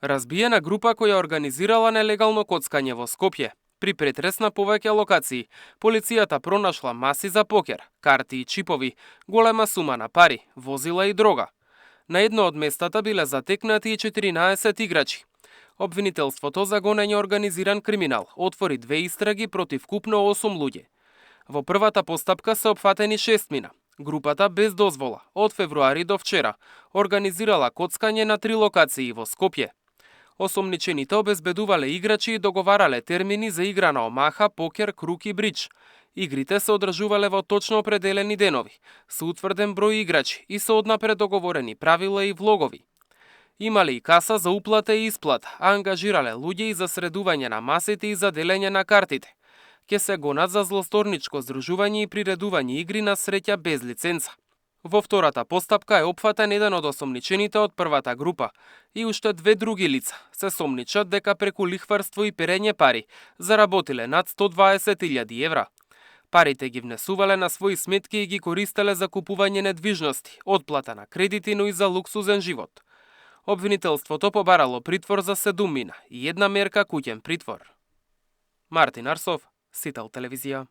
Разбиена група која организирала нелегално коцкање во Скопје. При претрес на повеќе локации, полицијата пронашла маси за покер, карти и чипови, голема сума на пари, возила и дрога. На едно од местата биле затекнати и 14 играчи. Обвинителството за гонење организиран криминал отвори 2 истраги против купно 8 луѓе. Во првата постапка се опфатени 6 мина. Групата без дозвола од февруари до вчера организирала коцкање на 3 локации во Скопје. Осомничените обезбедувале играчи и договарале термини за игра на омаха, покер, круг и бридж. Игрите се одржувале во точно определени денови, со утврден број играчи и со однапред договорени правила и влогови. Имале и каса за уплата и исплата, а ангажирале луѓе и за средување на масите и за делење на картите. Ке се гонат за злосторничко здружување и приредување игри на среќа без лиценца. Во втората постапка е опфатен еден од осомничените од првата група и уште 2 други лица се сомничат дека преку лихварство и перење пари заработиле над 120.000 евра. Парите ги внесувале на своји сметки и ги користеле за купување недвижности, отплата на кредити, но и за луксузен живот. Обвинителството побарало притвор за 7 мина и 1 мерка куќен притвор. Мартин Арсов, Сител телевизија.